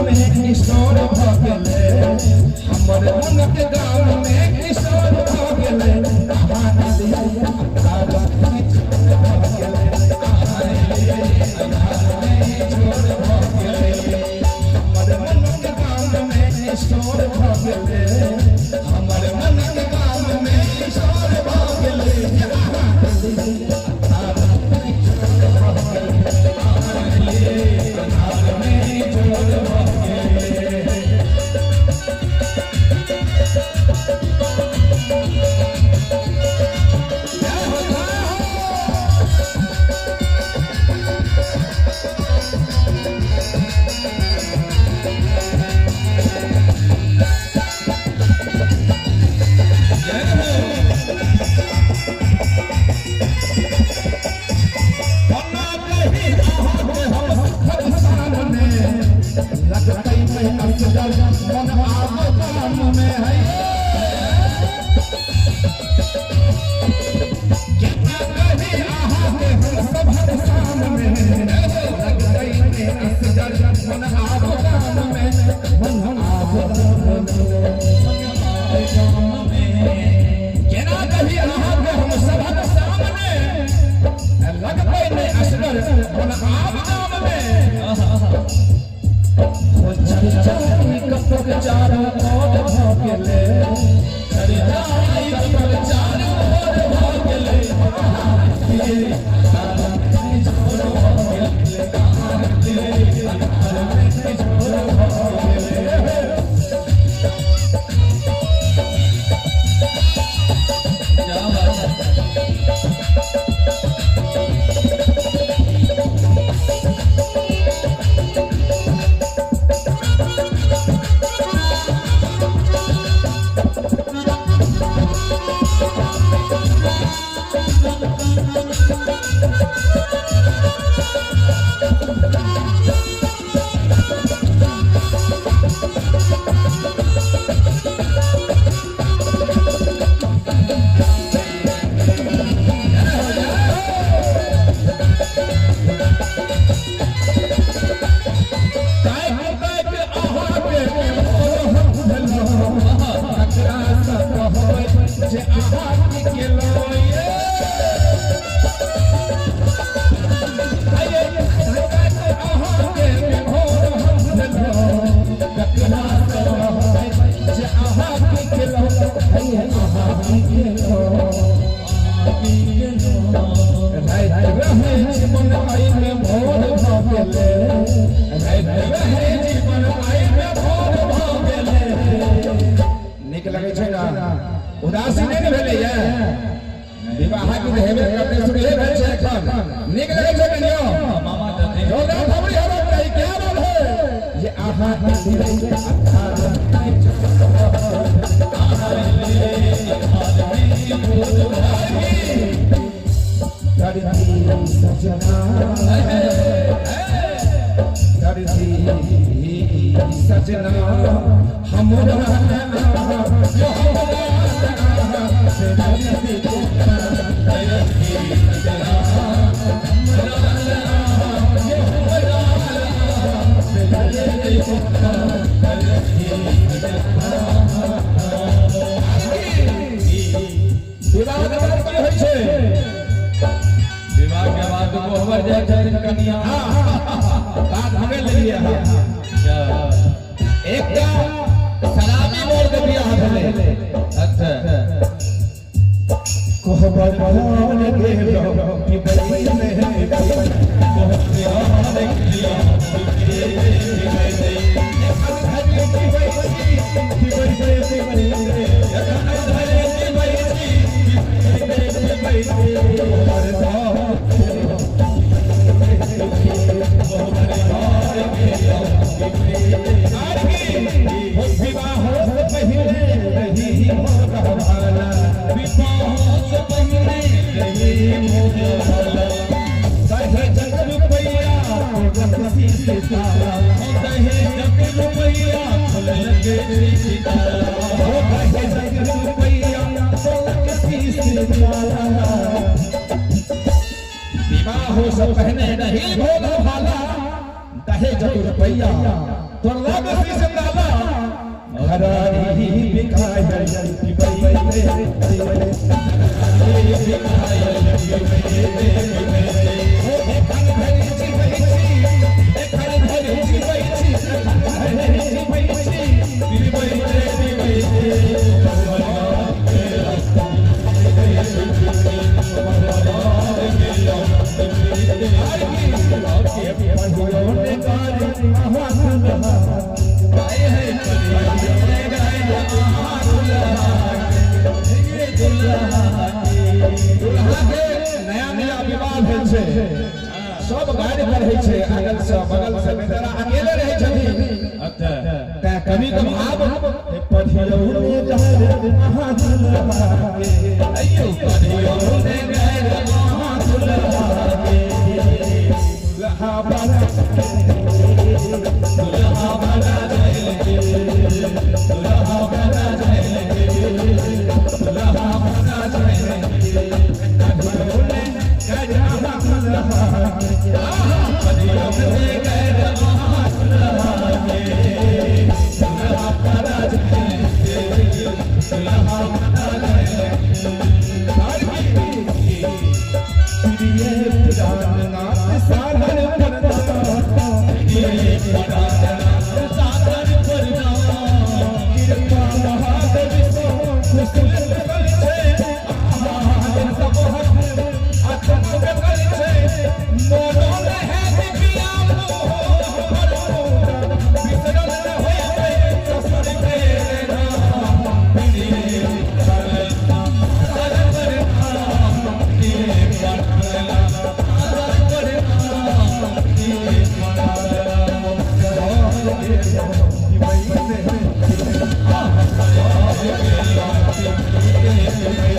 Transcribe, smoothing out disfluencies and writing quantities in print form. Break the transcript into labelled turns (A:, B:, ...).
A: में किशोर भऽ गेलै, हमर मन के गाम में किशोर भऽ गेलै। अहाँ एलियै अन्हार में चोर भऽ गेलै, अहाँ एलियै अन्हार में चोर भऽ गेलै। हमर मन के गाम में किशोर भऽ गेलै, हमर मन के गाम में किशोर भऽ गेलै। अहाँ एलियै अन्हार में चोर भऽ गेलै, अहाँ एलियै अन्हार में चोर भऽ गेलै। जय हो, जय हो। जय हो। कोना कही अहाँके हम सुखक सामने, लगतै नहि असगर मन आब गाम में है। केना कही अहाँके हम सभक सामने, लगतै नहि असगर मन आब गाम में, मन आब गाम में, मन आब गाम में। केना कही अहाँके हम सभक सामने, लगतै नहि असगर मन आब गाम में। हो चर्चा ई गपक चारू ओर भऽ गेलै, चर्चा ई गपक चारू ओर भऽ गेलै। चोर भऽ गेलै, चोर भऽ गेलै।
B: क्या बात है।
A: जय हो, जय हो। ताकि ताकि अहाँके विभोर हम भेलहुँ, ककरा सँ कहबै जे अहाँ की केलहुँ ये। आइये, ताकि अहाँके विभोर हम भेलहुँ, ककरा सँ कहबै जे अहाँ की केलहुँ, हे अहाँ की केलहुँ, की केलहुँ। राति रहै जीवन एहिमे भोर भऽ गेलै, राति रहै जीवन एहिमे भोर भऽ गेलै। नीक लगै छै ने? उदासी नहि ने भेलैया? विवाह गीत हेबे करतै, शुरुए भेल छै एखन। नीक लगै छै कनियो?
B: मामा छथिन।
A: जोरदार थपड़ी हेबाक चाही। क्या बात है जे अहाँ एलियै अन्हार में चोर भऽ गेलै, अहाँ एलियै अन्हार में चोर भऽ गेलै। दर्दी सजना, दर्दी सजना, हमरा जो हमरा से दर्दी
B: दर्दी सजना, हमरा जो हमरा से दर्दी दर्दी सजना।
A: विवाह के बाद की होइ छै?
B: विवाह के बाद कोहबर जाइ छथिन कनिया।
A: हाँ, बात हमे लेलियै अहाँ।
B: अच्छा।
A: एकटा शराबी मोर के बियाह भेलै। कोहबर घर गेलो पिबै नहि,
B: कोहबर गेलो पिबै नहि।
A: एखन धरि पिबै छी, पिबै पिबै,
B: एखन धरि पिबै छी, पिबै पिबै।
A: कोहबर घर गेलो
B: कोहबर घर गेलो पिबै।
A: आर की हो, विवाह से पहिले रही भोला भाला,
B: विवाह से पहिले रही भोला भाला।
A: दहेजक रुपैया तोड़लक सीतारा,
B: दहेजक रुपैया खोललक सीतारा।
A: हो दहेजक रुपैया तोड़लक सीतारा। विवाह से पहने रही भोला भाला, दहेजक रुपैया तोड़लक शीश ताला घरारी बिकायल पिबैते एखन धरि जीबै छी, एखन धरि जीबै छी, एखन धरि जीबै छी, पिबैते पिबैते। दुल्हा के नया नया विवाह भेल छै, सब गारि पढ़ै छै अगल से बगल से, बेचारा अकेले रहै छथिन।
B: अच्छा।
A: तैं कवि के भाव पढ़ियौ ने गारि अहाँ दुल्हा के,
B: अयो पढ़ियौ ने गारि अहाँ दुल्हा के,
A: दुल्हा बना,
B: दुल्हा बना जाएंगे, दुल्हा बना जाएंगे, दुल्हा बना जाएंगे।
A: पढ़ियौ ने गारि अहाँ दुल्हा के,
B: पढ़ियौ ने गारि अहाँ दुल्हा के, दुल्हा बना जाएंगे, दुल्हा बना जाएंगे।
A: प्रिय प्राणनाथ साधन परदाता,
B: साधन परदान,
A: कृपा महादेव सो कुशल सकल छै, अहाँ सबहक आत्म सकल छै, मोनो रहै पिया मोह बिसरल न होइतै ससुर के नाम।
B: प्रिय साधन परदान, प्रिय साधन परदान, प्रिय।
A: जीवैते।